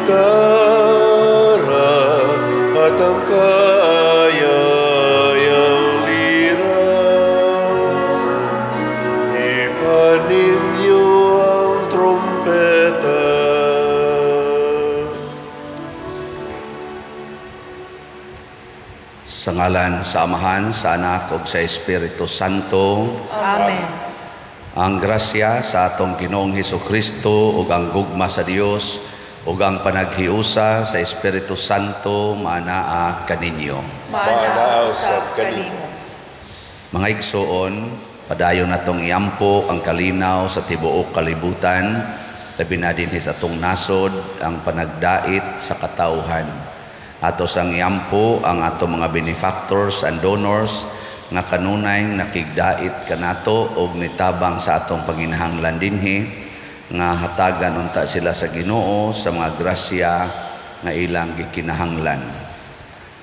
Gitara at ang kayayang lira. Hipan ninyo ang trumpeta. Sa ngalan sa Amahan, sa Anak ug sa Espiritu Santo. Amen. Ang grasya sa atong Ginoong Hesukristo ug ang gugma sa Dios ug ang panaghiusa sa Espiritu Santo maanaa kaninyo. Maanaa Maanaa usab usab kanimo. Mga igsoon, padayon natong iampo ang kalinaw sa tibuok kalibutan, labi na dinhi sa atong nasod ang panagdait sa katawhan. Ato sang iampo ang atong mga benefactors and donors nga kanunay nakigdait kanato og nitabang sa atong panginahanglan dinhi, nga hatagan unta sila sa Ginoo sa mga grasya nga ilang gikinahanglan.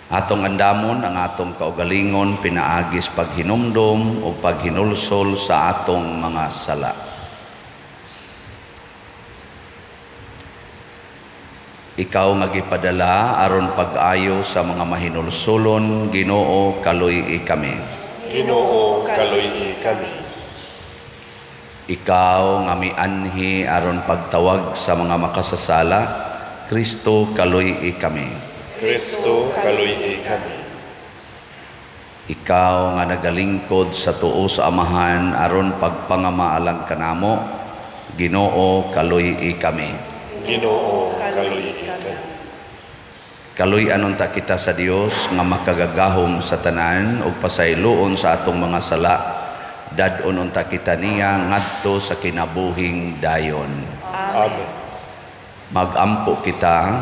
Atong andamon ang atong kaugalingon pinaagis paghinumdom o paghinulsol sa atong mga sala. Ikaw nga gipadala aron pag-ayo sa mga mahinulsolon, Ginoo, kaluy-i kami. Ginoo, kaluy-i kami. Ikaw nga mianhi aron pagtawag sa mga makasasala, Kristo, kaluy-i kami. Kristo, kaluy-i kami. Ikaw nga nagalingkod sa tuo sa Amahan aron pagpangamaalang kanamo, Ginoo, kaluy-i kami. Ginoo, kaluy-i kami. Kaluy-anon ta kita sa Dios nga makagagahom sa tanan ug pasayloon sa atong mga sala. Dad-on unta kita niya ngadto sa kinabuhing dayon. Amen. Magampo kita.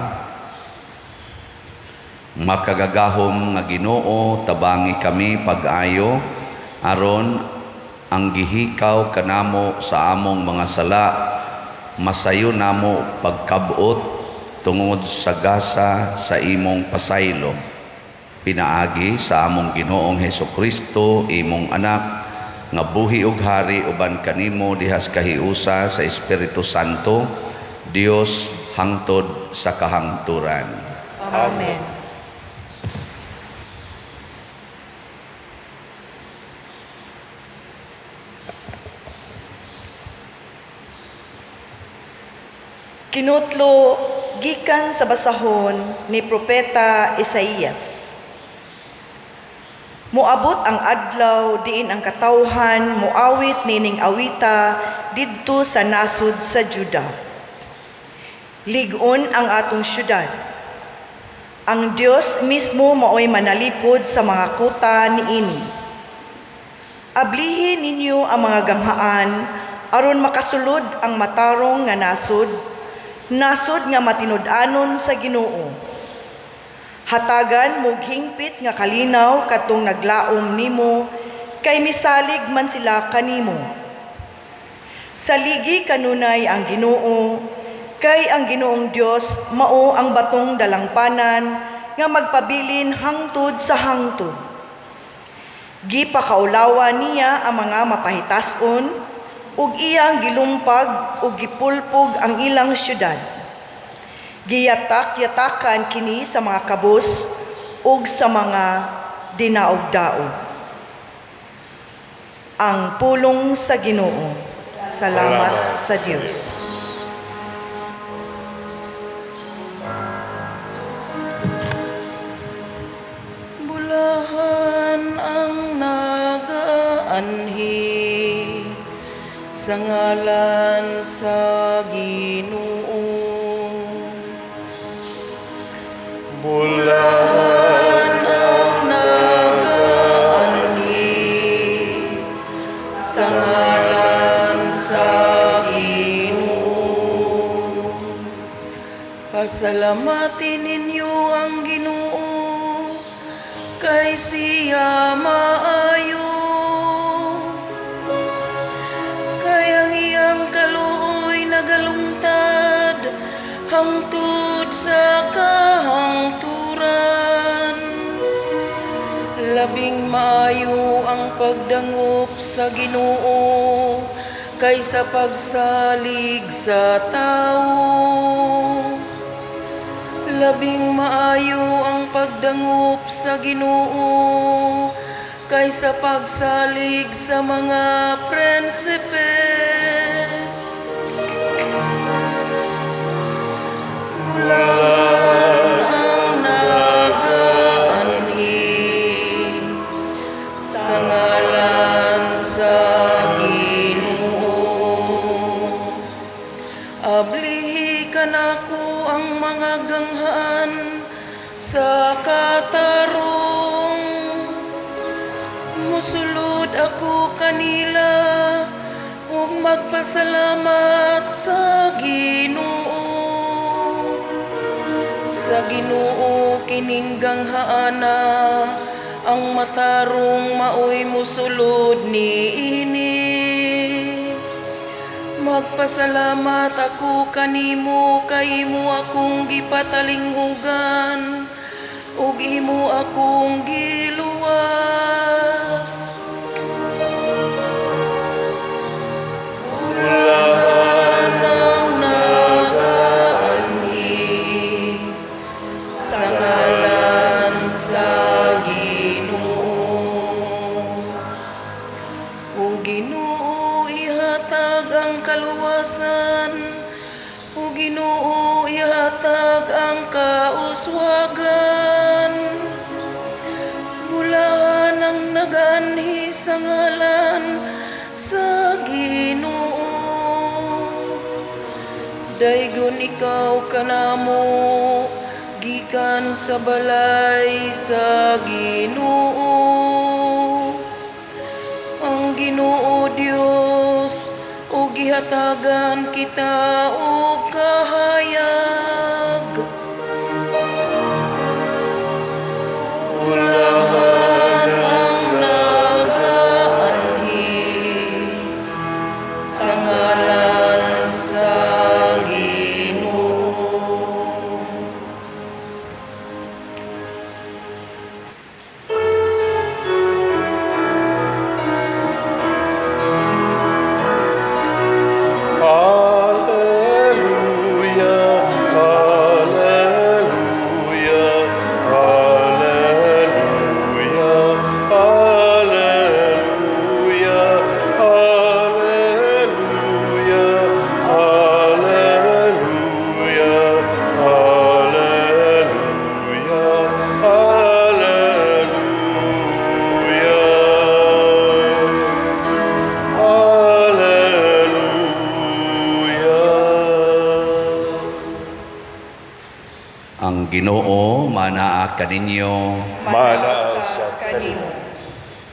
Makagagahom nga Ginoo, tabangi kami pag-ayo aron ang gihikaw kanamo sa among mga sala masayo namo pagkabot tungod sa gasa sa imong pasaylo. Pinaagi sa among Ginoong Hesukristo, imong anak, nga buhi ug hari uban kanimo dihas kahiusa sa Espiritu Santo, Dios hangtod sa kahangturan. Amen. Kinutlo gikan sa basahon ni Propeta Isaías. Moabot ang adlaw diin ang katawhan moawit nining awita didto sa nasod sa Juda. Lig-on ang atong syudad. Ang Dios mismo maoy manalipod sa mga kuta niini. Ablihin ninyo ang mga ganghaan aron makasulod ang matarong nga nasod, nasod nga matinud-anon sa Ginoo. Hatagan mog hingpit nga kalinaw katong naglaom nimo, kay misalig man sila kanimo. Saligi kanunay ang Ginoo, kay ang Ginoong Dios mao ang batong dalangpanan nga magpabilin hangtod sa hangtod. Gipakaulawan niya ang mga mapahitason, ug iyang gilumpag ug gipulpog ang ilang syudad. Giyatak-yatakan kini sa mga kabus ug sa mga dinaog-daog. Ang pulong sa Ginoo. Salamat sa Dios. Bulahan ang nagaanhi sa ngalan sa Ginoo. Bulahan ang nagaanhi sa ngalan sa Ginoo. Pasalamatin ninyo ang Ginoo, kay siya maayo. Kay ang iyang kaluoy nagalungtad hangtod sa kahangturan. Labing maayo ang pagdangop sa Ginoo kaysa pagsalig sa tawo. Labing maayo ang pagdangup sa Ginoo kaysa pagsalig sa mga prinsipe. Bulahan ang nagaanhi sa ngalan sa Ginoo. Ablihi kanako ang mga ganghaan sa katarong. Musulod ako kanila ug magpasalamat sa Ginoo. Sa Ginoo kining ganghaana, ang matarong maoy musulod niini. Magpasalamat ako kanimo kay imo akong gipatalinghugan ug imo akong giluwas. Bulahan ang nagaanhi sa ngalan sa Ginoo. O Ginoo, ihatag ang kaluwasan. O Ginoo, ihatag ang kauswagan. Bulahan ang nagaanhi sa ngalan sa Ginoo. Daygon ikaw kanamo gikan sa balay sa Ginoo. Ang Ginoo Dios ug gihatagan kita og kahayag. Bulahan ang nagaanhi sa ngalan sa Ginoo. Alleluia, Alleluia, Alleluia, Alleluia, Alleluia, Alleluia, Alleluia, Alleluia. Alleluia. Ang Ginoo manaa kaninyo. Mana sa kanimo.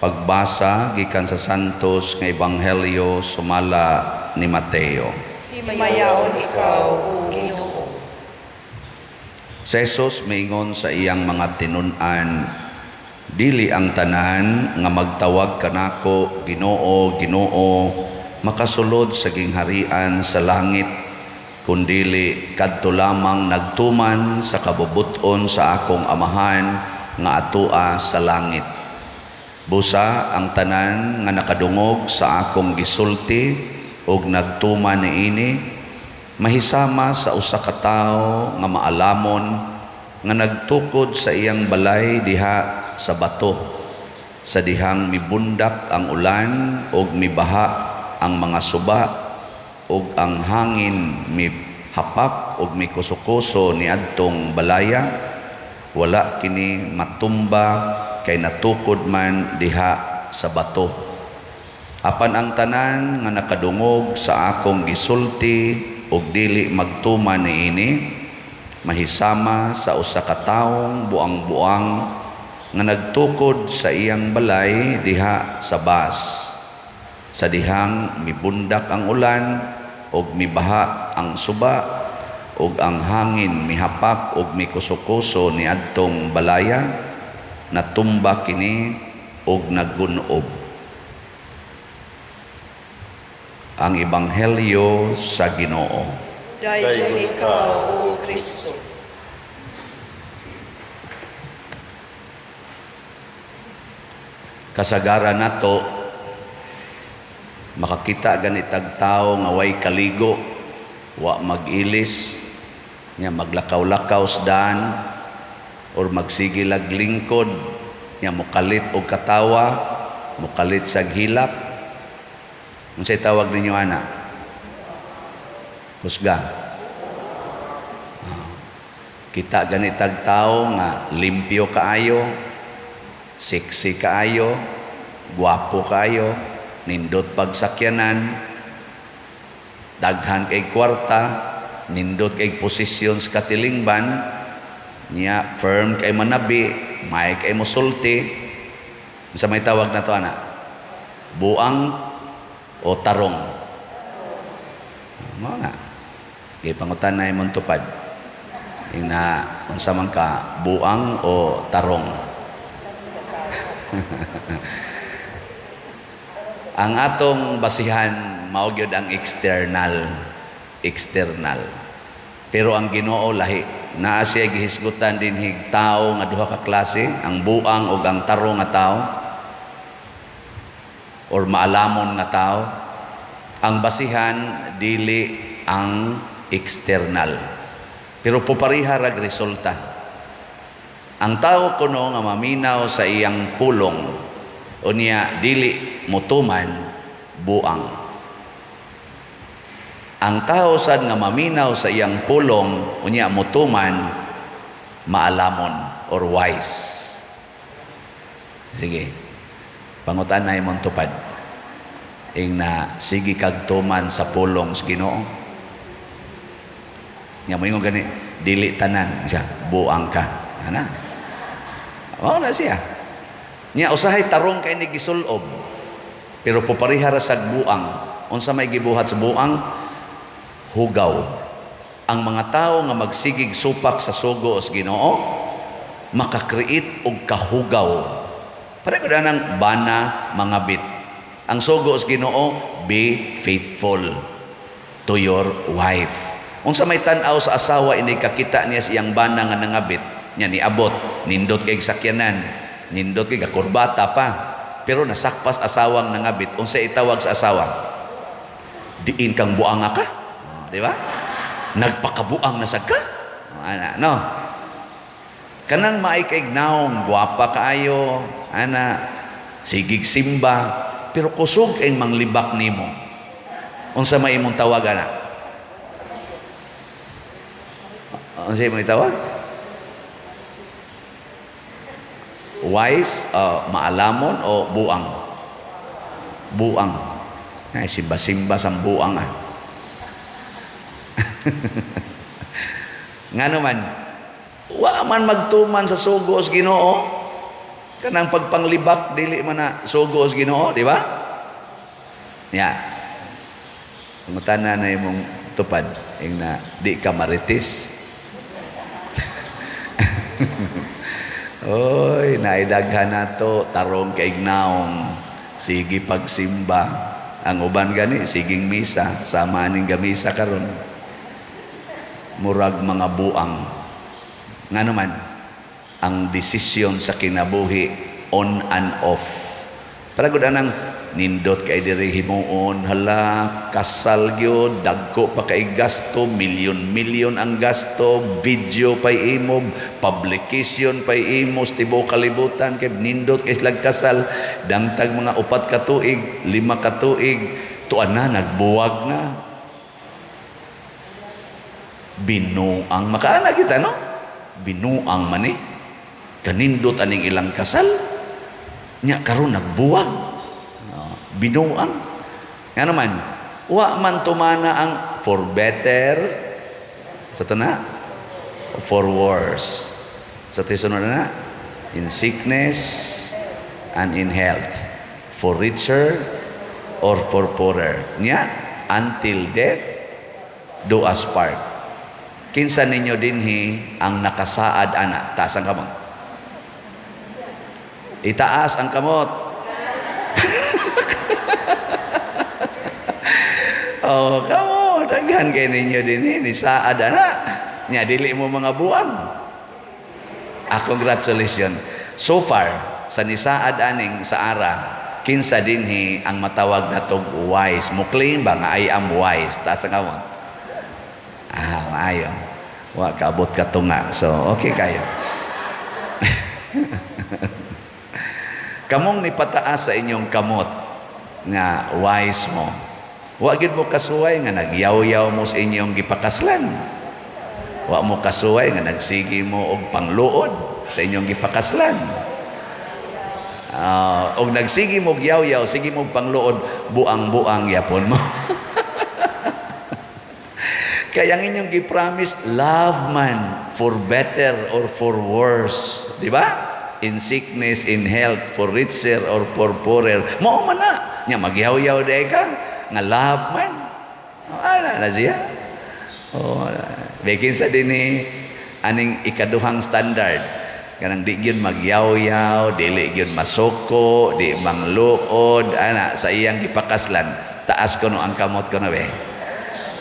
Pagbasa gikan sa Santos nga Ebanghelyo sumala ni Mateo. Himayaon ikaw, O Ginoo. Si Jesus miingon sa iyang mga tinun-an, dili ang tanan nga magtawag kanako Ginoo, Ginoo, makasulod sa gingharian sa langit, kundili kadto lamang nagtuman sa kabubut-on sa akong Amahan nga atoa sa langit. Busa ang tanan nga nakadungog sa akong gisulti ug nagtuman niini, mahisama sa usa ka tawo nga maalamon nga nagtukod sa iyang balay diha sa bato, sa dihang mibundak ang ulan ug mibaha ang mga suba ug ang hangin mihapak ug mikusokuso niadtong balaya, wala kini matumba kay natukod man diha sa bato. Apan ang tanan nga nakadungog sa akong gisulti ug dili magtuman niini, mahisama sa usa ka taong buang-buang nga nagtukod sa iyang balay diha sa bas, sa dihang mibundak ang ulan ug mibaha ang suba ug ang hangin mihapak ug mikusokuso niadtong balaya, natumba kini ug naggun-ob. Ang Ebanghelyo sa Ginoo. Daygon ikaw, O Kristo. Kasagaran nato makakita ganitag tao nga way kaligo, wa mag-ilis, Nya maglakaw-lakaw sa daan or magsige lag lingkod, nya mukalit og katawa, mukalit sa hilak. Unsay tawag ninyo ana? Kusga. Kita ganitag tao nga limpyo kaayo, sexy kaayo, guwapo kaayo, nindot pagsakyanan, daghan kay kwarta, nindot kay posisyon sa katilingban, niya firm kay manabi, may kay musulti. Unsa may tawag na to ana? Buang o tarong? Mao na. Kay pangutan na imong tupad. Ina unsa man ka, buang o tarong? Ang atong basihan mao gyud ang external, external. Pero ang Ginoo lahi. Naa siya gihisgutan dinhig tawo nga duha ka klase, ang buang ug ang tarong nga tawo or maalamon nga tawo. Ang basihan dili ang external. Pero pupariha rag resulta. Ang tao kuno nga maminaw sa iyang pulong unya dili motuman, buang. Ang tao sad nga maminaw sa iyang pulong unya motuman, maalamon or wise. Sige. Pangutan na imong tupad. Ing na sige kag tuman sa pulong sa Ginoo. Nga moingon gani, dili tanan siya, buang ka. Ana. Mao na siya. Nya usahay tarong kay ni gisulob. Pero pupariha ra sag buang. Unsa may gibuhat sa buang? Hugaw. Ang mga tawo nga magsigig supak sa sugo sa Ginoo, makakreate og kahugaw. Pareho na ng bana mga bit. Ang sugo sa Ginoo, be faithful to your wife. Unsa may tan-aw sa asawa ini kakita niya sa iyang bana nga nangabit, niya niabot, nindot kay sakyanan, nindot kay kurbata pa. Pero nasakpas asawang nangabit, unsa itawag sa asawa? Diin kang buanga ka? Oh, di ba? Nagpakabuang na sad ka? Oh, ana, no? Kanang maay kay naong, gwapa kaayo, ana, sigig simba, pero kusog kay manglibak nimo. Unsa may imong tawag ana? Unsa imong tawag? Wise, maalamon o buang? Buang. Ay, simba-simba sa buang ah. Nga naman, wa man magtuman sa sugo sa Ginoo. Kanang pagpanglibak dili man na sugo sa Ginoo, di ba? Ya. Pangutana na imong tupad ing na di ka marites. Oy, naidaghan nato tarong kay naong sige pagsimba. Ang uban gani siging misa, sama aning gamisa karon. Murag mga buang. Nga naman, ang desisyon sa kinabuhi on and off. Para gud anang nindot kay diri himuon, hala kasal gyud, dagko pa kay gasto, milyon-milyon ang gasto, video pay imo, publication pay imo sa tibuok kalibutan kay nindot kay slag kasal, dangtag mga 4 ka tuig, 5 ka tuig, tuan na nagbuwag na. Binuang makaana kita, no? Binuang man ni. Kanindot aning ilang kasal. Nya karon nagbuwag. Binuang. Nga naman, wa man tumana ang for better sa to na, for worse. Sa to sunod na, in sickness and in health, for richer or for poorer. Nya, until death do us part. Kinsa ninyo dinhi ang nakasaad ana? Taas ang kamot. Itaas ang kamot. Oh, kamo, daghan kay ninyo dinhi ni saad ana. Nya dili mo mga buang. Ah, congratulations. So far sa nisaad aning sa ara, kinsa dinhi ang matawag natog wise? Mo claim ba nga I am wise? Taas ang kamot. Ah, maayo. Wa kaabot ka tunga. So, okay kayo. Kamong nipataas sa inyong kamot nga wise mo. Wa gid mo kasuway nga nagyaw-yaw mo sa inyong gipakaslan. Wa mo kasuway nga nagsigi mo og pangluod sa inyong gipakaslan. Og nagsigi mo og yaw-yaw, sige mo og pangluod, buang-buang yapon mo. Kaya ang inyong gi-promise, love man for better or for worse. Di ba? In sickness, in health, for richer or for poorer. Mao man na. Nya magyaw-yaw day ka nga love man. Ana na siya. Oh, bikin sa dinhi aning ikaduhang standard. Kanang di gyud magyaw-yaw, dili gyud masuko, di mangluod, ana sa iyang gipakaslan. Taas kuno ang kamot kuno be.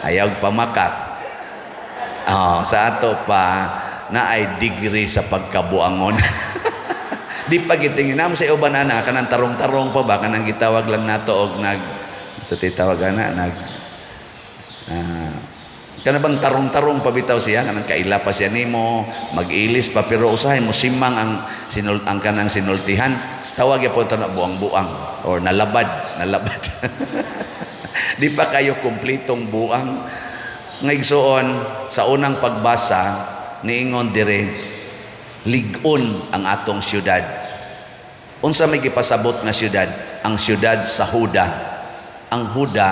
Ayaw pamakak. Oh, sa ato pa na ay degree sa pagkabuangon. Di pa gitingin namo sa uban ana kanang tarong-tarong pa ba, kanang gitawag lang nato og nag sa titawag ana nag kana bang tarong-tarong pa bitaw siya, kanang kaila pa siya nimo, mag-ilis pa, pero usahay mo simang ang sinul, ang kanang sinultihan, tawag gyapon ta na buang-buang or nalabad, nalabad. Di pa kayo kumplitong buang. Nga igsuon, sa unang pagbasa niingon dire, lig-on ang atong syudad. Unsa may gipasabot nga syudad? Ang syudad sa Huda. Ang Huda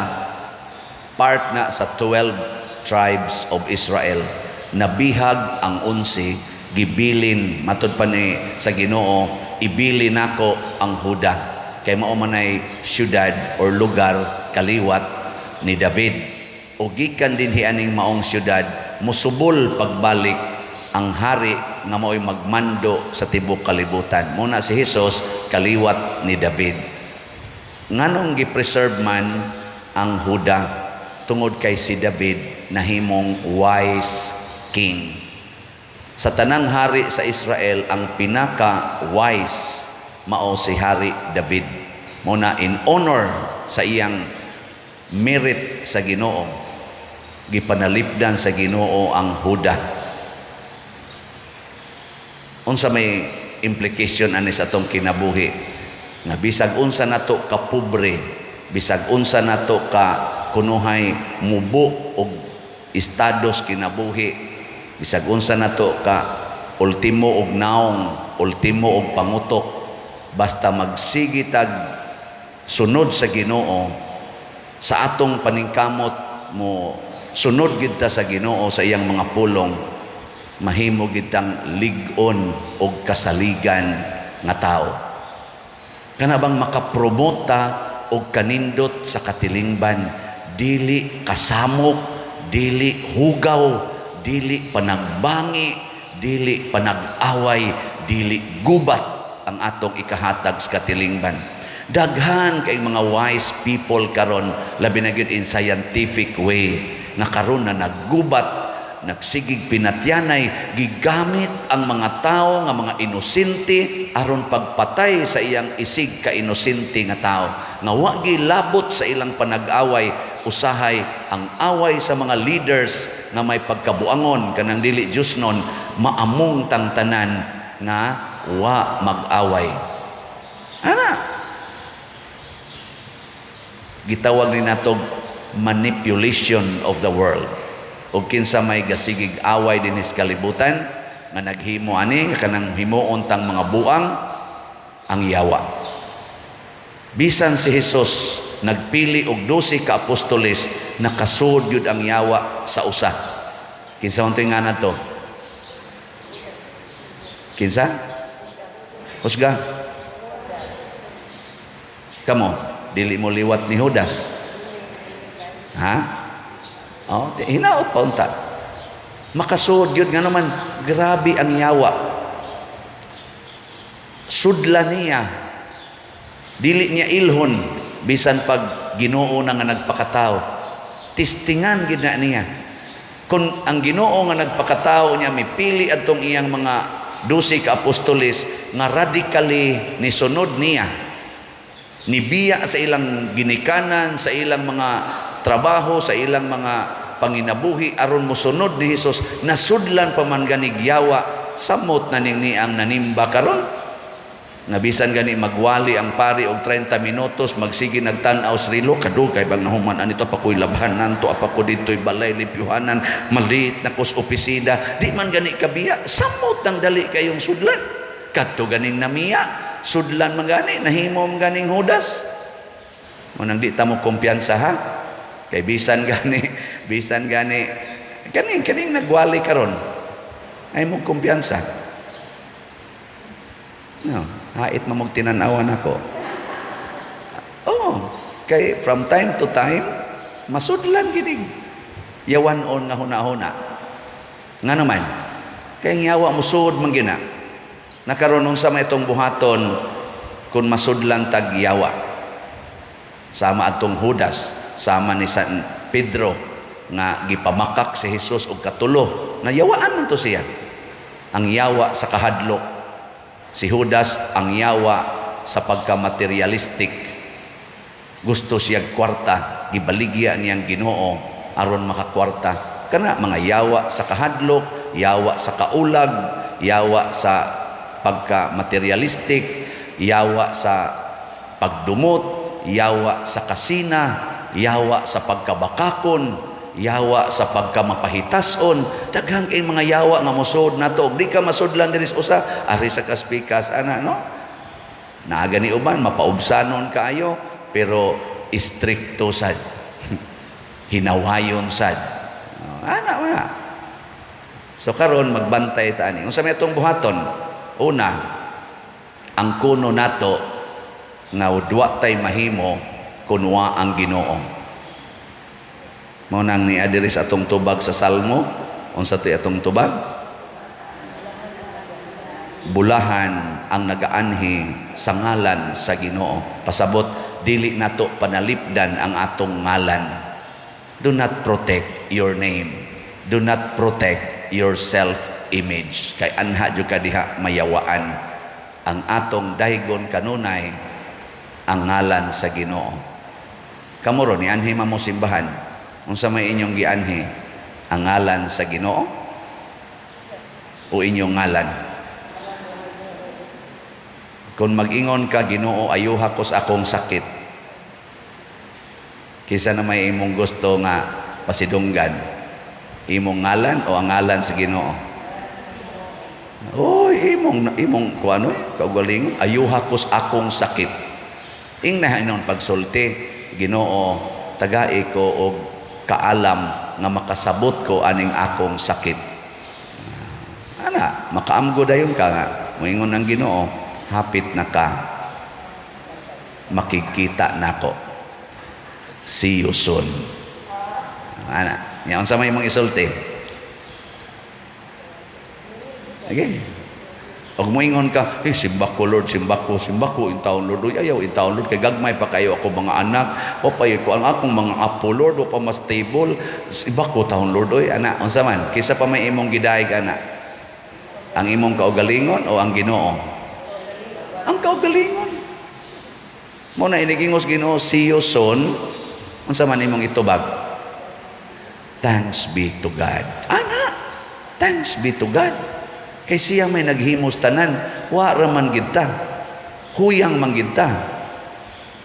part na sa 12 tribes of Israel. Nabihag ang 11, gibilin matud pa ni sa Ginoo, ibilin nako ang Huda. Kay mao man ay syudad or lugar kaliwat ni David. O gikan dinhi aning maong syudad, musubol pagbalik ang hari nga mao'y magmando sa tibuok kalibutan. Muna si Hesus kaliwat ni David. Nganong gi-preserve man ang Huda? Tungod kay si David nahimong wise king. Sa tanang hari sa Israel, ang pinaka-wise mao si Hari David. Muna in honor sa iyang merit sa Ginoo, gipanalipdan sa Ginoo ang Huda. Unsa may implication ani sa atong kinabuhi? Nga bisag unsa nato ka pobre, bisag unsa nato ka kunuhay mubo og estados kinabuhi, bisag unsa nato ka ultimo og naong, ultimo og pangutok, basta magsige tag sunod sa Ginoo sa atong paningkamot mo, sunod gid ta sa Ginoo sa iyang mga pulong, mahimo gid tang lig-on og kasaligan nga tao. Kana bang makapromota og kanindot sa katilingban, dili kasamok, dili hugaw, dili panagbangi, dili panag-away, dili gubat ang atong ikahatag sa katilingban. Daghan kay mga wise people karon, labi na gyud in scientific way, nga karon na naggubat, nagsigig pinatyanay, gigamit ang mga tao nga mga inosente aron pagpatay sa iyang isig ka inosente nga tao nga wa gilabot sa ilang panag-away. Usahay ang away sa mga leaders nga may pagkabuangon kanang dili Diyos nun, maamong tangtanan nga wa mag-away. Ana gitawag ni natog manipulation of the world. O kinsa may gasigig away dinhi sa kalibutan nga naghimo ani nga kanang himuon tang mga buang, ang yawa. Bisan si Hesus nagpili og 12 ka apostoles, nakasud gyud ang yawa sa usa. Kinsa man nga nato? Kinsa? Husga. Kamo, dili mo liwat ni Judas. Ha? Oh, hinaot pa unta. Makasuod gyud nga naman, grabe ang yawa. Sudla niya. Dili niya ilhon bisan pag Ginoo na nga nagpakatao. Tistingan gid na niya. Kung ang Ginoo nga nagpakatao niya mipili adtong iyang mga 12 ka apostoles nga radically nisunod niya, nibiya sa ilang ginikanan, sa ilang mga trabaho, sa ilang mga panginabuhi aron mosunod ni Hesus, nasudlan pa man ganig yawa, samot na ning niang nanimba karon. Nga bisan gani magwali ang pari og 30 minutos, magsige nagtan-aw sa relo, kadugay bang nahuman anito, pa ko'y labhanan to, apa ko dito'y balay limpyuhanan, malit na kos opisina, di man gani kabiya, samot nang dali kayong sudlan. Kadto ganing namiya, sudlan man gani, nahimo man ganing Judas. Mao nang di ta mo kumpiyansa, ha. Kay bisan gani kaning kaning nagwali karon ay mo kumpiyansa. No, hait man mong tinan-awan ako. Oh, kay from time to time masudlan ginig yawan-on nga huna-huna. Nga naman, kay ang yawa musud man gina. Nakaron, unsa may itong buhaton kung masudlan tag yawa? Sama atong Judas, sama ni San Pedro nga gipamakak si Jesus og katulo. Nayawaan man to siya. Ang yawa sa kahadlok. Si Judas, ang yawa sa pagka-materialistic. Gusto siya kwarta, gibaligya niyang Ginoo aron makakwarta. Kana mga yawa sa kahadlok, yawa sa kaulag, yawa sa pagka-materialistic, yawa sa pagdumot, yawa sa kasina, yawa sa pagkabakakon, yawa sa pagkamapahitason. Daghang kay mga yawa nga mosud nato. Di ka masudlan diri sa usa, ari sa kaspikas ana, no? Naa gani uban mapaubsanon kaayo, pero istrikto sad. Hinawayon sad. Ana wala. So karon magbantay ta ani. Unsa may atong buhaton? Una, ang kuno nato nga duwa tay mahimo kun wa ang Ginoo. Mao nang ni diri sa atong tubag sa Salmo, unsa ti atong tubag? Bulahan ang nagaanhi sa ngalan sa Ginoo. Pasabot, dili nato panalipdan ang atong ngalan. Do not protect your name. Do not protect your self-image. Kay anha jud ka diha mayawaan. Ang atong daygon kanunay ang ngalan sa Ginoo. Kamo ron, nianhi man mo simbahan. Unsa may inyong gianhi? Ang ngalan sa Ginoo o inyong ngalan? Kung mag-ingon ka, "Ginoo, ayuha ko sa akong sakit." Kisa na may imong gusto nga pasidunggan? Imong ngalan o ang ngalan sa Ginoo? Oy, imong imong kuano eh, kaugalingon, ayuha ko sa akong sakit. Ingna inon pagsulti, "Ginoo, tagai ko og kaalam nga makasabot ko aning akong sakit." Ana, makaamgo dayon ka nga moingon ang Ginoo, "Hapit na ka, makikita nako. See you soon." Ana, nya unsa may imong isulti? Okay. Pag moingon ka, "Eh, simba ko, Lord, simba ko, simba ko, in taon, Lord, uy, ayaw, in taon, Lord, kay gagmay pa kayo ako mga anak, o pa ko ang akong mga apo, Lord, o pa mas stable, simba ko taon, Lord, uy," ana, unsa man, kisa pa may imong gidayeg, ana? Ang imong kaugalingon o ang Ginoo? Ang kaugalingon. Mao na inigingos Ginoo, "See you soon," unsa man imong itubag? Thanks be to God. Ana, thanks be to God. Kay siya may naghimos tanan, wa ra man gid ta. Huyang man gid ta.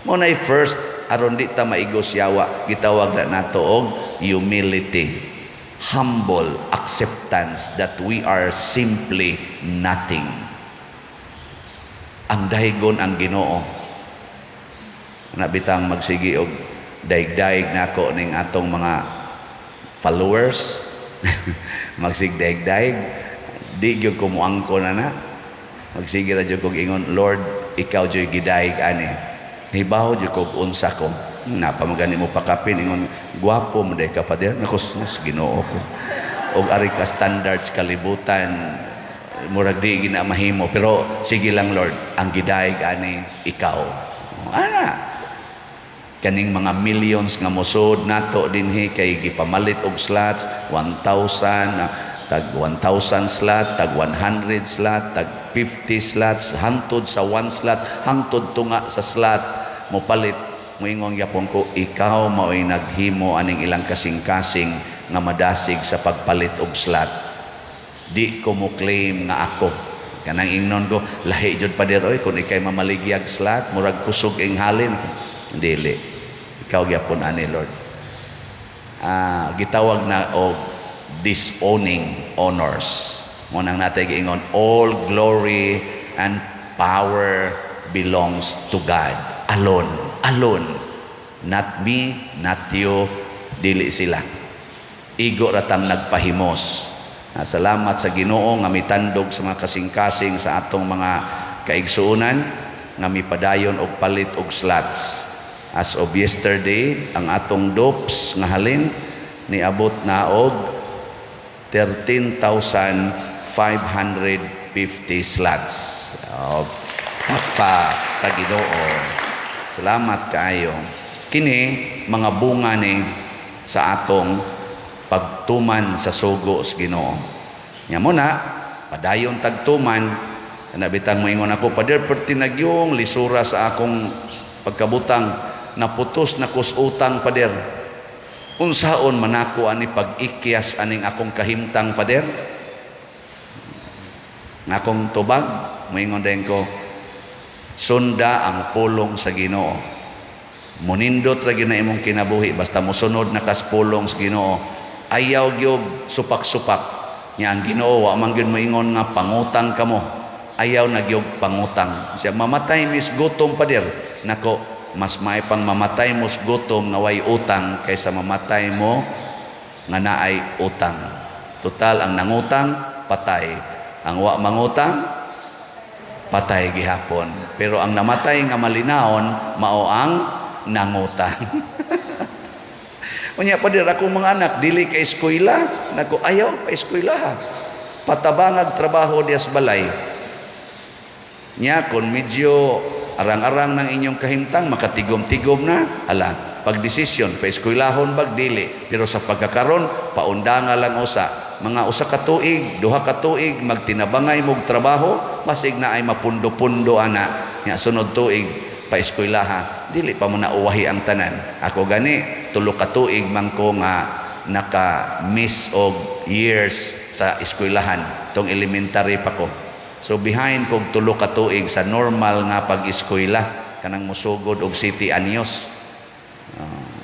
Mao nay first aron di ta maigos yawa, gitawag na nato og humility. Humble acceptance that we are simply nothing. Ang daygon ang Ginoo. Na bitang magsigi og daig-daig nako ning atong mga followers, magsig daig-daig, di gyud ko muangko na na. Magsige ra jud kog ingon, "Lord, ikaw jud gidaig ani, hibaw jud kog unsa ko." Napamagani mo pakapin, ingon, "Gwapo mo day ka, Father." Nako sus, Ginoo ko, og ari ka standards kalibutan, murag di gina mahimo, pero sige lang, Lord, ang gidaig ani ikaw. Ana, kaning mga millions nga mosud nato dinhi kay gipamalit og slots, 1,000, tag 1,000 slot, tag 100 slot, tag 50 slots, hangtod sa 1 slot, hangtod tunga sa slot mopalit. Moingon gyapon ko, ikaw mao'y naghimo aning ilang kasing-kasing. nga madasig sa pagpalit og slot. Di ko mo claim nga ako. Kanang ingnon ko, lahi jud, pader, oy, kung ikay mamaligyag slot, murag kusog ing halin. Dili. Ikaw gyapon ani, Lord. Ah, gitawag na og disowning honors. Mao nang natay giingon, all glory and power belongs to God alone, alone. Not me, not you, dili sila. Igo ratang nagpahimos. Ah, salamat sa Ginoo nga mitandog sa mga kasing-kasing sa atong mga kaigsuonan nga mipadayon og palit og slots. As of yesterday, ang atong dopes nga halin niabot na og 13,550 slots. Oh, pa sa Ginoo. Salamat kaayo. Kini mga bunga ni sa atong pagtuman sa sugo sa Ginoo. Nya mo na padayon tagtuman. Kana bitang moingon ako, "Pader, perti nagyong lisura sa akong pagkabutang, naputos na kus utang, pader. Unsaon man ako ani pag-ikyas aning akong kahimtang, pader?" Nga akong tubag, moingon din ko, sunda ang pulong sa Ginoo. Munindot ra gyud na imong kinabuhi basta mosunod na kas pulong sa Ginoo. Ayaw gyud supak-supak. Nya ang Ginoo wa man gyud moingon nga pangutang kamo. Ayaw na gyud pangutang. Siya mamatay mis gutom, pader. Nako, mas may pang mamatay mo sa gutom nga way utang kaysa mamatay mo nga naay utang. Total, ang nangutang patay. Ang wa mangutang patay gihapon. Pero ang namatay nga malinawon mao ang nangutang. Unya, pader, akong mga anak dili ka eskwela. Nako, ayaw pa eskwela ha. Patabangag trabaho dias balay. Nya kon medyo arang-arang ng inyong kahimtang, makatigom-tigom na, ala, pagdesisyon, pa eskwelahon bag dili. Pero sa pagkakaron, paundanga lang usa. Mga 1 ka tuig, 2 ka tuig, magtinabangay mog trabaho, basig na ay mapundo-pundo ana. Nya sunod tuig, pa eskwelaha, dili pa mo na uwahi ang tanan. Ako gani, 3 ka tuig man ko nga naka-miss og years sa eskwelahan, tong elementary pa ko. So behind kog 3 ka tuig sa normal nga pag-eskwela kanang musugod og siyete anyos.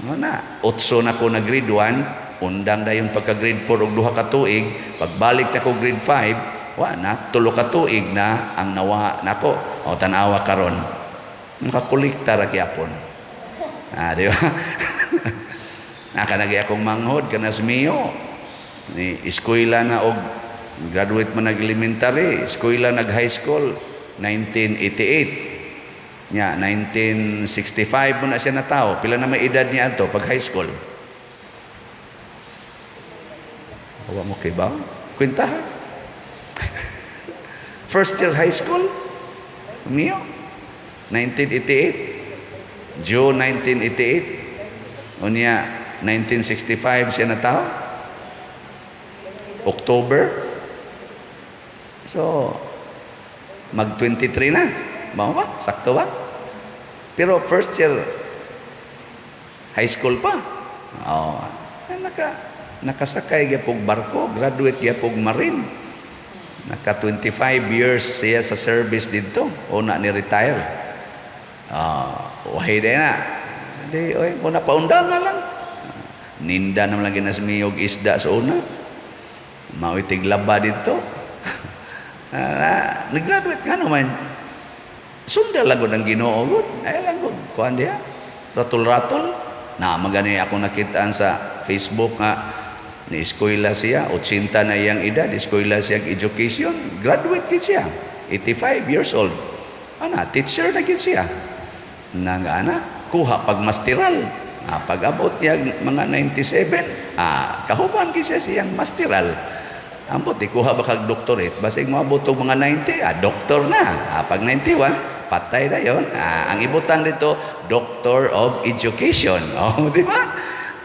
Na, 8 na ko na grade 1, undang dayon pagka grade 4 og 2 ka tuig, pagbalik na ko grade 5, wa na, 3 ka tuig na ang nawa nako. O tan-awa karon. Makakolekta ra gyapon. Ah, di ba? Naka nagi akong manghod kanas Mio. Ni eskwela na og graduate man nag elementary, eskwela nag high school 1988. Nya 1965 mo na siya natawo. Pila na may edad niya ato pag high school? Wa mo kay ba? Kwenta ha? First year high school? Mio? 1988? June 1988? Unya 1965 siya natawo? October? So, mag 23 na. Mao ba? Sakto ba? Pero first year high school pa. Oh, nakasakay gyapog barko, graduate gyapog marine. Naka 25 years siya sa service dito. Una ni retire. Ah, wahi na. Di, oy, una paundanga lang. Ninda naman lagi na sumiyog isda sa una. Mao'y tiglaba dito. Ah, nag-graduate ka naman. Sunda lang gud ang Ginoo gud. Ay lang gud. Kuan diha. Ratol-ratol. Na magani ako nakitaan sa Facebook nga ni eskwela siya, 80 na iyang edad, eskwela siya education, graduate gid siya. 85 years old. Ana, teacher na gid siya. Nang ana, kuha pag masteral. Ah, pag abot niya mga 97, ah, kahuban gid siya siyang masteral. Ambot, ikuha ba kag doctorate? Basig moabot og mga 90, ah, doctor na. Ah, pag 91, patay na yon. Ah, ang ibutang dito, Doctor of Education. Oh, di ba?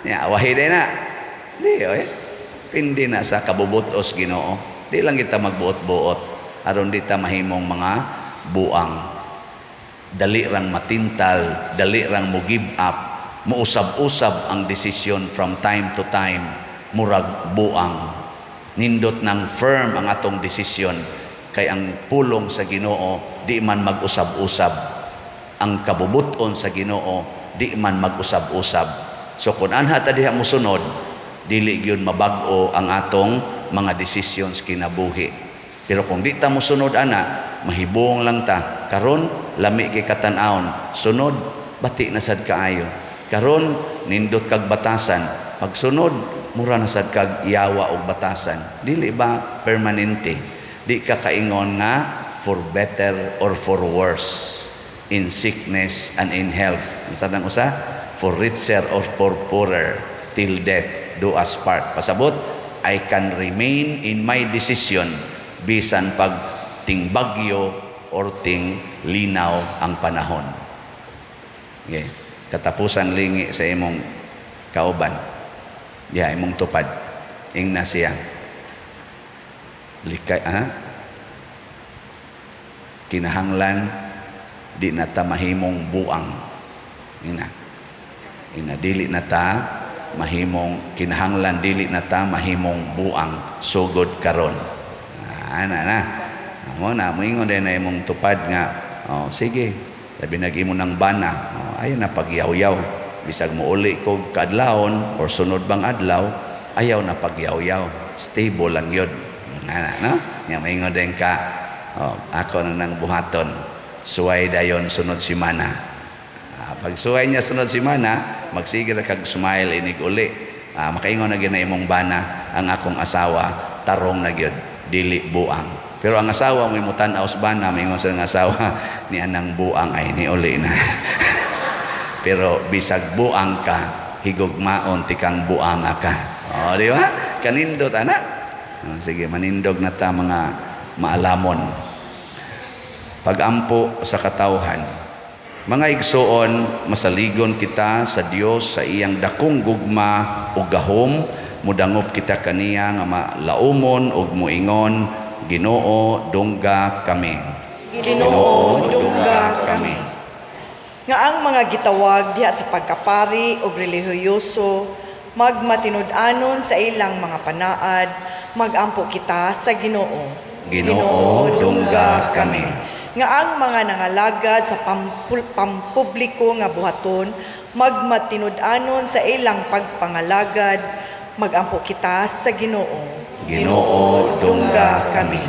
Ya, wahi na. Di, oy. Pindi na sa kabubutos Ginoo. Di lang kita magbuot-buot aron di ta mahimong mga buang. Dali rang matintal, dali rang mo give up, muusab-usab ang desisyon from time to time. murag buang. Nindot nang firm ang atong desisyon kay ang pulong sa Ginoo di man mag-usab-usab. Ang kabubuton sa Ginoo di man mag-usab-usab. So kung anha ta diha mosunod, dili gyud mabag-o ang atong mga desisyon sa kinabuhi. Pero kung di ta mosunod ana, mahibong lang ta. Karon lami kay katan-awon, sunod bati na sad kaayo. Karon nindot kag batasan, pagsunod mura na sad kag yawa og batasan. Dili ba permanente? Di ka kaingon nga for better or for worse, in sickness and in health. Unsa nang usa? For richer or for poorer, till death do us part. Pasabot, I can remain in my decision bisan pag ting bagyo or ting linaw ang panahon. Okay. Katapusang lingi sa imong kauban. Ya, imong tupad. Ingna siya. Likay, ha? Kinahanglan di na ta mahimong buang. Ina. Ina dili na ta mahimong, kinahanglan dili na ta mahimong buang sugod karon. Ana na. Amo na moingon din na imong tupad nga, oh, sige, labi nag-imo ng bana. Oh, ayaw na pagyaw-yaw. Bisag mouli kog kaadlawon or sunod bang adlaw, ayaw na pagyaw-yaw. Stable lang yun. Ana, no? Nga maingon din ka, oh, ako na nang buhaton. Suway dayon sunod simana. Pag suway niya sunod simana, magsige ra kag smile inig uli. Makaingon na gyud na imong bana, ang akong asawa tarong na gyud, dili buang. Pero ang asawa mo imutan-aw sa bana, maingon sa nga asawa ni anang buang ay ni uli na. Pero bisag buang ka, higugmaon tikang buanga ka. O, di ba? Kanindot ana. O, sige, manindog na ta mga maalamon. Pagampo sa katawhan. Mga igsoon, masaligon kita sa Dios sa iyang dakong gugma ug gahom, mudangop kita kaniya nga malaumon ug moingon, Ginoo, dungga kami. Ginoo, dungga kami. Nga ang mga gitawag diha sa pagkapari og relihiyoso magmatinud-anon sa ilang mga panaad, magampo kita sa Ginoo. Ginoo, dungga kami. Nga ang mga nangalagad sa pampubliko nga buhaton magmatinud-anon sa ilang pagpangalagad, magampo kita sa Ginoo. Ginoo, dungga kami.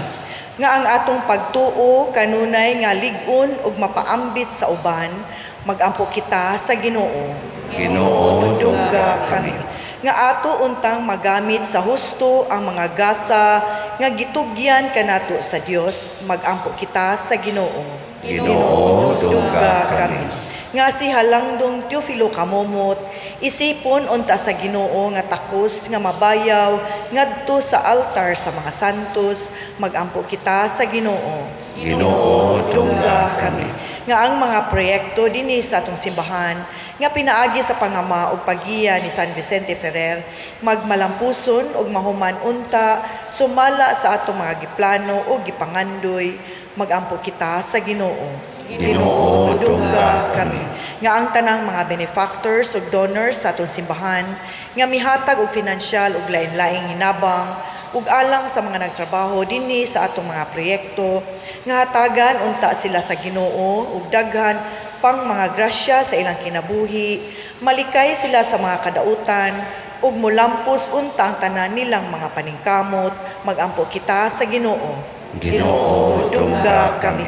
Nga ang atong pagtuo kanunay nga lig-on ug mapaambit sa uban, magampo kita sa Ginoo. Ginoo, dungga kami. Nga ato untang magamit sa husto ang mga gasa nga gitugyan kanato sa Dios, magampo kita sa Ginoo. Ginoo, dungga kami. Nga si Halangdong Teofilo Camomot, isipon unta sa Ginoo nga takos nga mabayaw ngadto sa altar sa mga santos, magampo kita sa Ginoo. Ginoo, dungga kami. Nga ang mga proyekto dinhi sa atong simbahan nga pinaagi sa pangama ug paggiya ni San Vicente Ferrer magmalampuson ug mahuman unta sumala sa atong mga giplano ug gipangandoy, magampo kita sa Ginoo. Ginoo, dungga kami. Nga ang tanang mga benefactors ug donors sa atong simbahan nga mihatag og finansyal ug lain-laing hinabang ug alang sa mga nagtrabaho dinhi sa atong mga proyekto, nga hatagan unta sila sa Ginoo ug daghan pang mga grasya sa ilang kinabuhi, malikay sila sa mga kadautan ug molampos unta ang tanan nilang mga paningkamot, magampo kita sa Ginoo. Ginoo, dungga kami.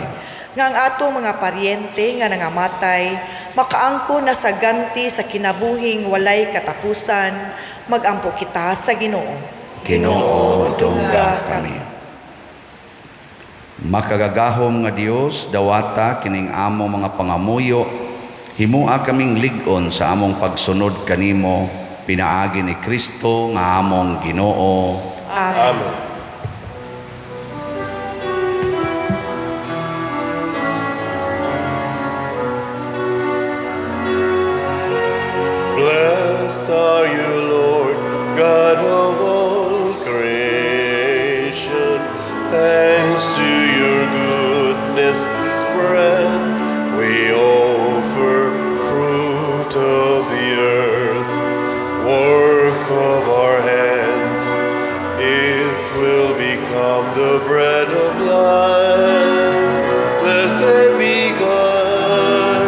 Nga ang atong mga paryente nga nangamatay makaangko na sa ganti sa kinabuhing walay katapusan, magampo kita sa Ginoo. Ginoo, dungga kami. Makagagahom nga Dios, dawata kining among mga pangamuyo, himua kaming lig-on sa among pagsunod kanimo, pinaagi ni Kristo nga among Ginoo. Amen. Amen. Blessed are you, Lord, God of all creation. Thanks to your goodness, this bread we offer, fruit of the earth, work of our hands. bread of life. Blessed be God,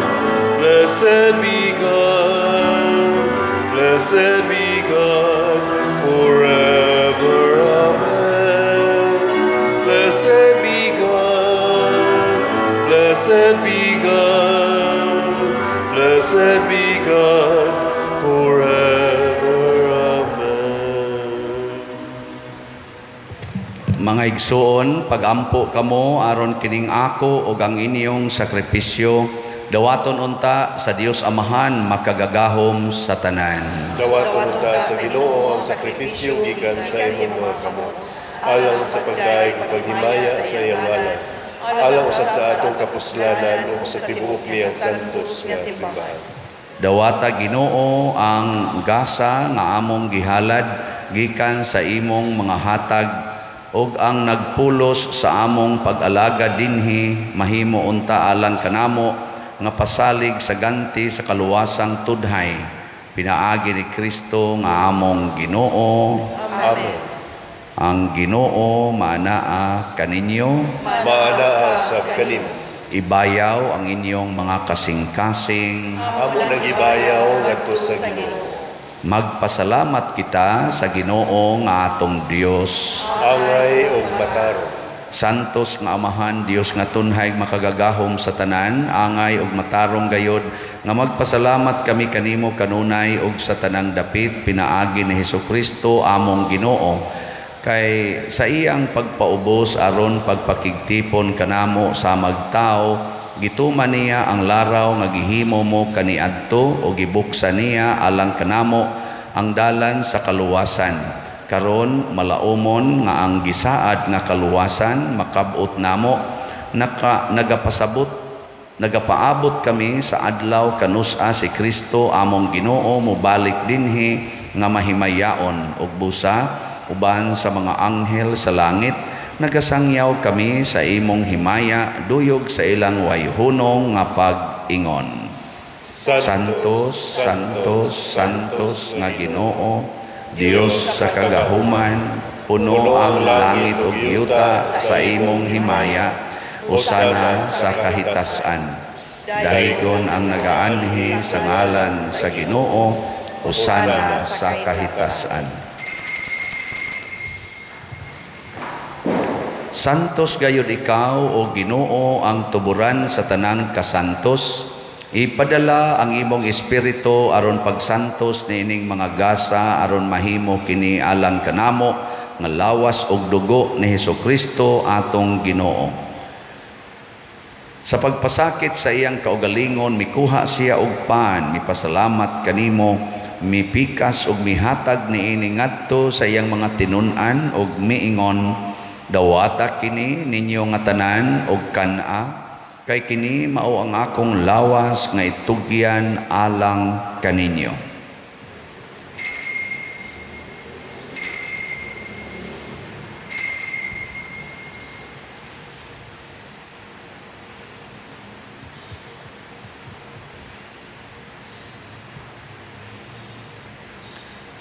blessed be God, blessed be God forever. Amen. Blessed be God, blessed be God, blessed be God forever. Amen. Mga igsuon, pagampo kamo aron kining ako ug ang inyong sakripisyo dawaton unta sa Dios Amahan makagagahom sa tanan. Dawaton unta sa Ginoo ang sakripisyo gikan sa imong mga kamot, alang sa pagdayeg ug paghimaya sa iyang ngalan, alang usab sa atong kapuslanan ug sa tibuok niyang santos nga simbahan. Dawata, Ginoo, ang gasa nga among gihalad gikan sa imong mga hatag ug ang nagpulos sa among pag-alagad dinhi mahimo unta alang kanamo nga pasalig sa ganti sa kaluwasang tudhay pinaagi ni Kristo nga among Ginoo. Amen. Ang Ginoo maanaa kaninyo. Maanaa sab kanimo. Ibayaw ang inyong mga kasing-kasing. Amo nang gibayaw ngadto sa Ginoo. Magpasalamat kita sa Ginoo nga atong Dios. Angay ug matarong. Santos nga Amahan, Dios nga tunhay makagagahom sa tanan, angay ug matarong gayod nga magpasalamat kami kanimo kanunay ug sa tanang dapit pinaagi ni Hesukristo among Ginoo. Kay sa iyang pagpaubos aron pagpakigtipon kanamo sa magtao, gituman niya ang laraw nga gihimo mo kaniadto o gibuksan niya alang kanamo ang dalan sa kaluwasan. Karon malaumon nga ang gisaad nga kaluwasan makab-ot namo, nagapasabot nagapaabot kami sa adlaw kanus-a si Kristo among Ginoo mobalik dinhi nga mahimayaon ug busa uban sa mga anghel sa langit nagasangyaw kami sa imong himaya duyog sa ilang wayhunong nga pag-ingon. Santos, Santos, Santos nga Ginoo, Dios sa kagahuman, puno ang langit ug yuta sa imong himaya. Hosana sa kahitasan. Daygon ang nagaanhi sa ngalan sa Ginoo, hosana sa kahitasan. Santos gayud ikaw, o Ginoo, ang tuburan sa tanang kasantos. Ipadala ang imong espiritu aron pagsantos niining mga gasa aron mahimo kini alang kanamo nga lawas ug dugo ni Hesukristo atong Ginoo. Sa pagpasakit sa iyang kaugalingon, mikuha siya og pan, mipasalamat kanimo, mipikas ug mihatag niini ngadto sa iyang mga tinun-an ug miingon, dawata kini ninyo nga tanan og kan-a, kay kini mao ang akong lawas nga itugyan alang kaninyo.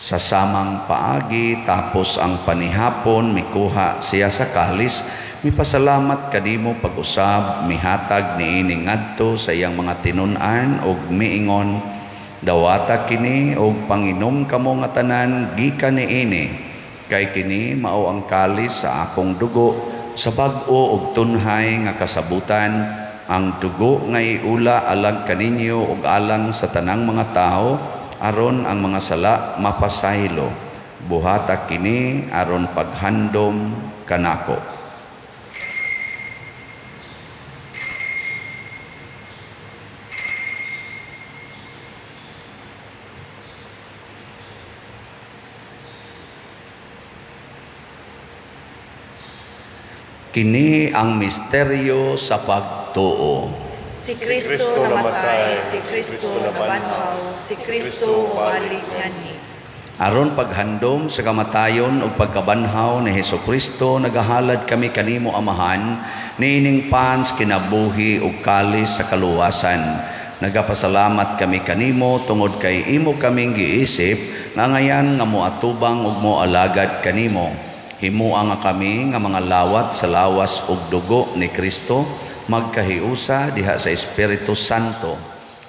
Sa samang paagi, tapos ang panihapon, mikuha siya sa kalis, mipasalamat kanimo pag-usab, mihatag niini ngadto sa iyang mga tinun-an ug miingon, dawata kini og panginom kamo nga tanan gikan niini, kay kini mao ang kalis sa akong dugo sa bag-o ug tunhay nga kasabutan, ang dugo nga iula alang kaninyo ug alang sa tanang mga tawo, aron ang mga sala mapasaylo. Buhata kini aron paghandom kanako. Kini ang misteryo sa pagtuo. Si Kristo namatay, si Kristo nabanhaw, si Kristo mobalik nganhi. Aron paghandom sa kamatayon ug pagkabanhaw ni Hesukristo, nagahalad kami kanimo Amahan niining pans kinabuhi ug kalis sa kaluwasan. Nagapasalamat kami kanimo tungod kay imo kaming giisip nga ngayan nga moatubang ug moalagad kanimo. Himua nga kami nga mga lawat sa lawas ug dugo ni Kristo magkahiusa diha sa Espiritu Santo.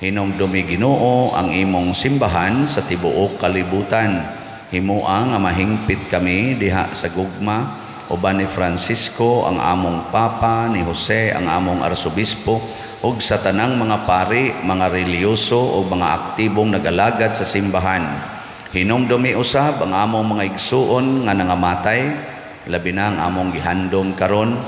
Hinumdumi, Ginoo, ang imong simbahan sa tibuok kalibutan. Himua nga mahingpit kami diha sa gugma uban ni Francisco ang among Papa, ni Jose ang among Arsobispo, ug sa tanang mga pari, mga relihiyoso ug mga aktibong nagalagad sa simbahan. Hinumdumi usab ang among mga igsuon nga nangamatay, labi na ang among gihandom karon.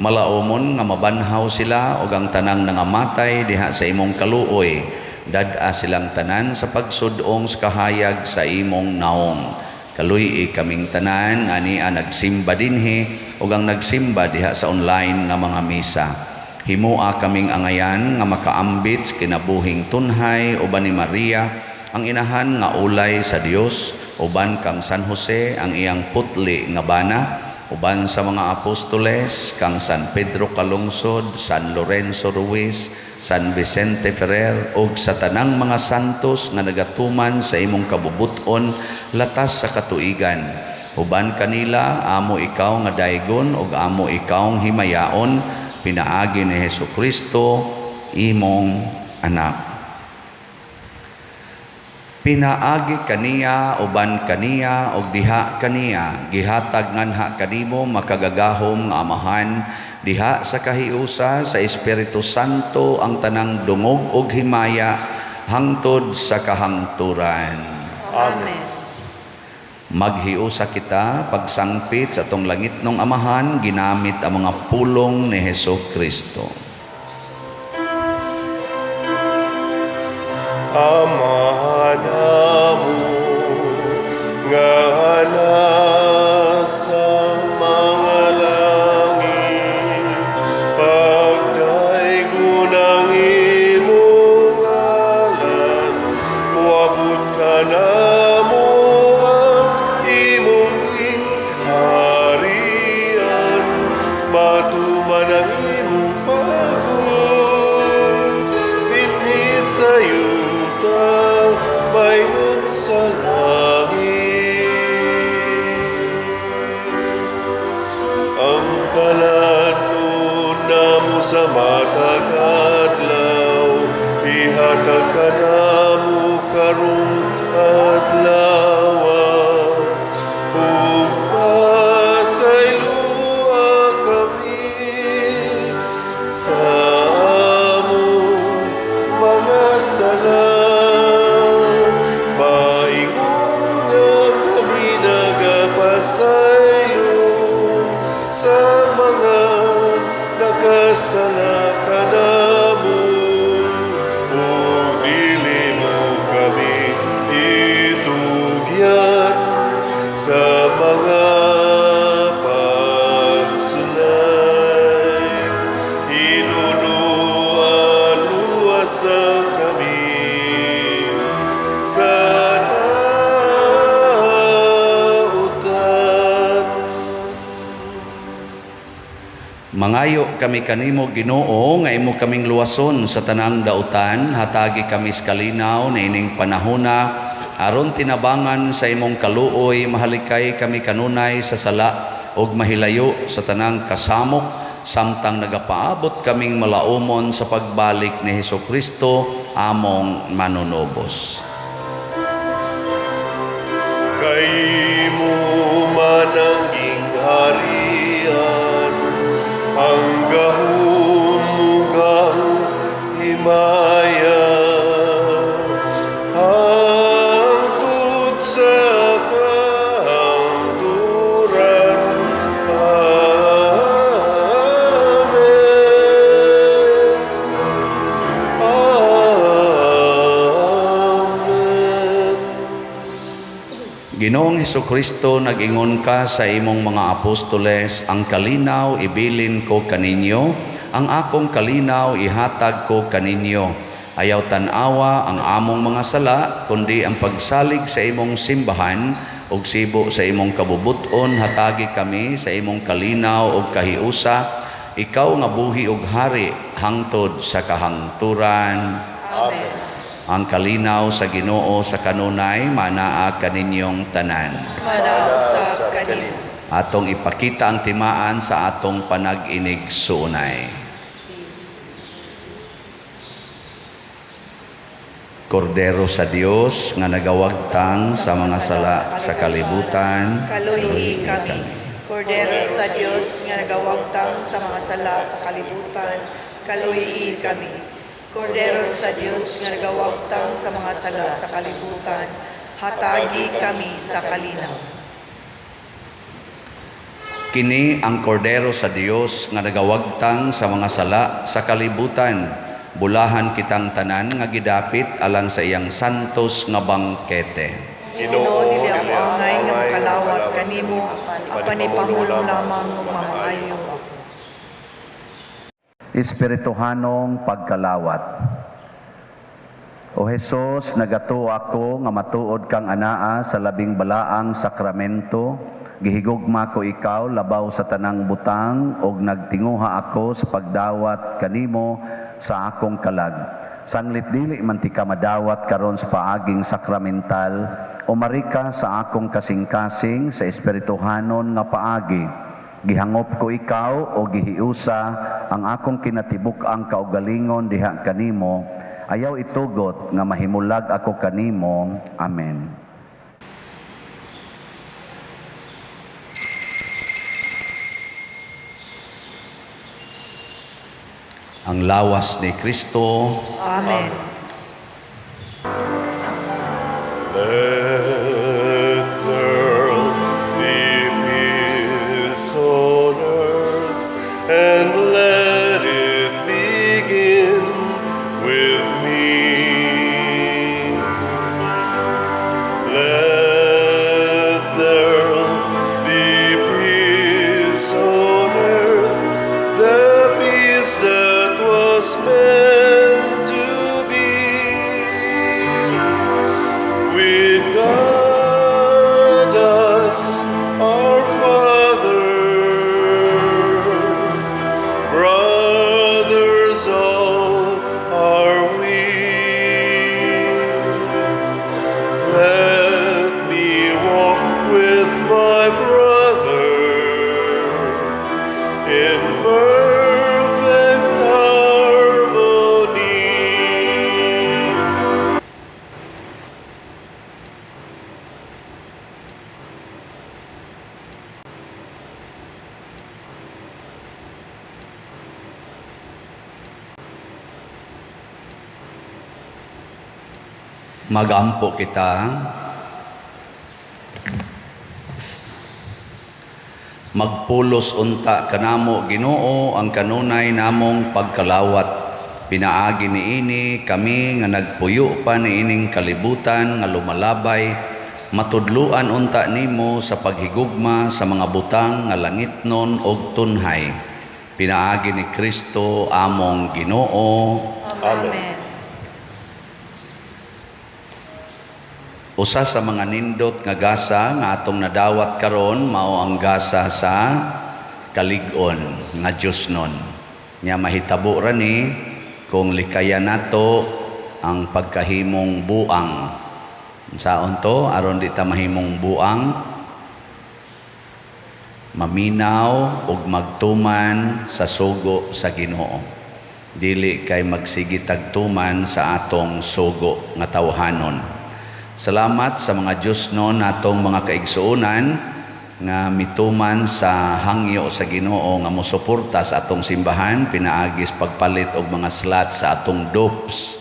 Malaumon nga mabanhaw sila ug ang tanang nangamatay diha sa imong kaluoy. Dad-a silang tanan sa pagsud-ong sa kahayag sa imong naong. Kaluy-i kaming tanan ani ang nagsimba dinhi ug ang nagsimba diha sa online nga mga misa. Himua kaming angayan nga makaambit sa kinabuhing tunhay uban ni Maria ang inahan nga ulay sa Dios, uban kang San Jose ang iyang putli nga bana, uban sa mga apostoles, kang San Pedro Calungsod, San Lorenzo Ruiz, San Vicente Ferrer ug sa tanang mga santos nga nagatuman sa imong kabubut-on latas sa katuigan. Uban kanila amo ikaw nga daygon ug amo ikaw himayaon pinaagi ni Hesus Kristo, imong anak. Pinaagi kaniya, uban kaniya ug diha kaniya, gihatag nganha kanimo, makagagahom nga Amahan, diha sa kahiusa sa Espiritu Santo ang tanang dungog ug himaya hangtod sa kahangturan. Amen. Maghiusa kita pagsangpit sa atong langitnong Amahan ginamit ang mga pulong ni Hesus Kristo. Amahan namo nga nasa mga langit, pagdaygon ang imong ngalan, moabot kanamo ang imong gingharian, matuman ang imong pagbuot dinhi sa yuta maingon sa langit. Ang kalanon namo sa matag adlaw, ihatag kanamo karong adlaw, ug pasayloa kami sa among mga sala, maingon nga kami nagapasaylo sa mga nakasala kanamo, ug dili mo kami itugyan sa mga pagsulay. Hinunuan, luwasa kami sa dautan. Mangayo kami kanimo, Ginoo, nga imo kaming luwason sa tanang dautan. Hatagi kami sa kalinaw niining panahona aron tinabangan sa imong kaluoy mahalikay kami kanunay sa sala ug mahilayo sa tanang kasamok samtang nagapaabot kaming malaumon sa pagbalik ni Hesus Kristo among manunubos. Kay imo man ang gingharian, ang gahom ug ang himaya, hangtod sa kahangturan. Amen. Amen. Ginoong Hesukristo, nag-ingon ka sa imong mga apostoles, "Ang kalinaw ibilin ko kaninyo, ang akong kalinaw ihatag ko kaninyo. Ayaw tan-awa ang among mga sala, kundi ang pagsalig sa imong simbahan, ug sibo sa imong kabubuton hatagi kami sa imong kalinaw ug kahiusa, ikaw nga buhi ug hari hangtod sa kahangturan." Amen. Ang kalinaw sa Ginoo sa kanunay manaa kaninyong tanan. Manaa usab kanimo. Atong ipakita ang timaan sa atong panag-inigsuonay. Kordero sa Dios nga nagawagtang sa mga sala sa kalibutan, Kaluhi kami. Kordero sa Dios nga nagawagtang sa mga sala sa kalibutan, kaluhi kami. Kordero sa Dios nga nagawagtang sa mga sala sa kalibutan, hatagi kami sa kalinaw. Kini ang kordero sa Dios nga nagawagtang sa mga sala sa kalibutan. Bulahan kitang tanan nga gidapit alang sa iyang santos nga bangkete. Ginoo, dili ako angay nga makalawat kanimo, apan ipamulong lamang ug mamaayo ako. Espirituhanong pagkalawat. O Hesus, nagatuo ako nga matuod kang anaa sa labing balaang sakramento. Gihigugma ko ikaw labaw sa tanang butang ug nagtinguha ako sa pagdawat kanimo sa akong kalag. Sanglit dili man ti ka madawat karon sa paaging sakramental, umari ka sa akong kasing-kasing sa espirituhanon nga paagi. Gihangop ko ikaw o gihiusa ang akong kinatibuk-ang kaugalingon diha kanimo. Ayaw itugot nga mahimulag ako kanimo. Amen. Ang lawas ni Kristo. Amen. Let there be peace on earth, and let it begin with me. Let there be peace on earth, the peace that was meant to be. With God as our Father, brothers all are we. Let me walk with my brother in perfect harmony. Magampo kita. Magpulos unta kanamo, Ginoo, ang kanunay namong pagkalawat. Pinaagi niini kami nga nagpuyo pa niining kalibutan nga lumalabay, matudluan unta nimo sa paghigugma sa mga butang nga langitnon og tunhay. Pinaagi ni Kristo among Ginoo. Amen. Usa sa mga nindot nga gasa nga atong nadawat karon mao ang gasa sa kalig-on nga Dios nun. Nya mahitabo ra ni kung likayan nato ang pagkahimong buang. Unsaon to aron di ta mahimong buang? Maminaw ug magtuman sa sugo sa Ginoo. Dili kay magsige tagtuman sa atong sugo nga tawhanon. Salamat sa mga Diyos no natong mga kaigsuonan nga mituman sa hangyo sa Ginoo nga mosuporta sa atong simbahan pinaagis pagpalit og mga slots sa atong dopes.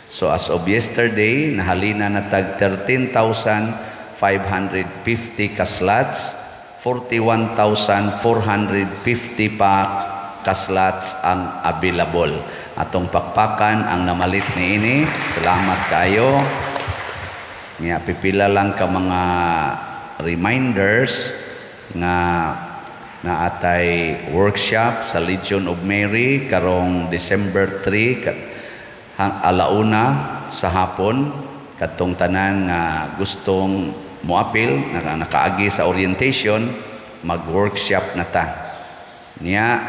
So as of yesterday, nahalina na tag 13,550 ka slots, 41,450 pa ka slots ang available. Atong pakpakan ang namalit niini. Salamat kaayo. Nya pipila lang ka mga reminders nga naatay workshop sa Legion of Mary karong December 3 alauna sa hapon. Kadtong tanan nga gustong moapil nakaagi sa orientation, mag-workshop na ta. Nya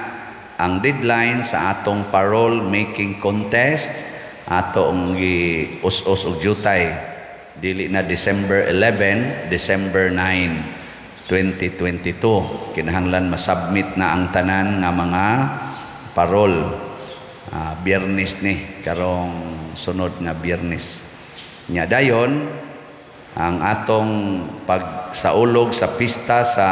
ang deadline sa atong parole making contest atong gi-us-us og jutay, dili na December 11, December 9. 2022. Kinahanglan masubmit na ang tanan nga mga parol. Biyernes ni karong sunod nga Biyernes. Nya dayon ang atong pagsaulog sa pista sa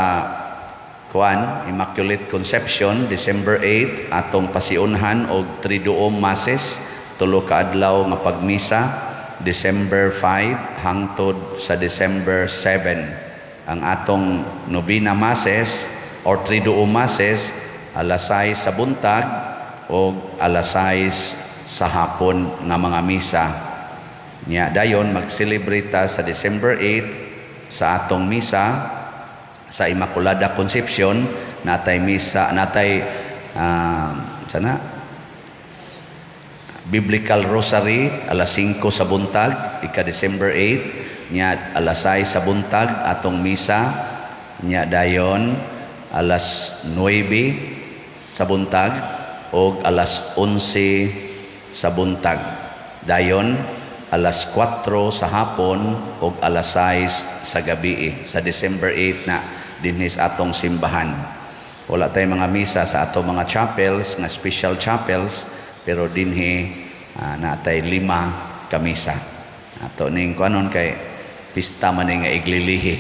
kuan Immaculate Conception, December 8, atong pasiunhan og Triduum Masses, 3 ka adlaw nga pagmisa, December 5 hangtod sa December 7. Ang atong Novena Masses or Triduum Masses, alas 6 sa buntag o alas 6 sa hapon nga mga misa. Nya dayon mag-celebrate ta sa December 8 sa atong misa sa Immaculada Concepcion. Natay misa, natay sana Biblical Rosary alas 5 sa buntag, ika December 8. Nya alas 6 sa buntag atong misa. Nya dayon alas 9 sa buntag og alas 11 sa buntag. Dayon alas 4 sa hapon og alas 6 sa gabi sa December 8 na dinhi sa atong simbahan. Wala tay mga misa sa atong mga chapels nga special chapels, pero dinhi natay lima ka misa. Ato ning kuanon kay pista man ni nga iglilihi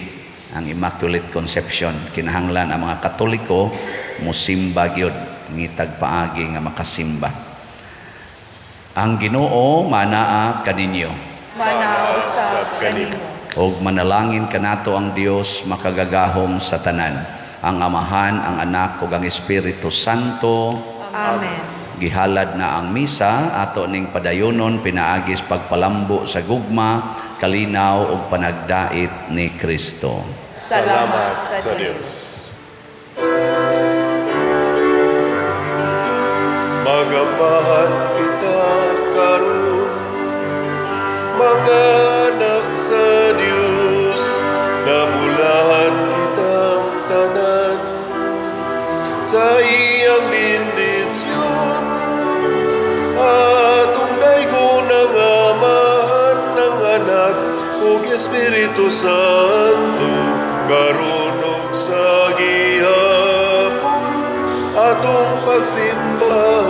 ang Immaculate Conception. Kinahanglan ang mga Katoliko musimba gyud, ngitag paagi nga makasimba. Ang Ginoo manaa kaninyo. Manaa usab kanimo. Og manalangin kanato ang Dios makagagahom sa tanan, ang Amahan, ang Anak ug ang Espiritu Santo. Amen. Gihalad na ang misa, ato ning padayonon pinaagis pagpalambo sa gugma, kalinaw ug panagdait ni Kristo. Salamat sa Dios. Magambahan kita karon, mga anak sa Dios, nabulahan kitang tanan sa iyang bendisyon. Atong daygon ang Amahan, ng Anak ug Espiritu Santo, karon ug sa gihapon atong pagsimba.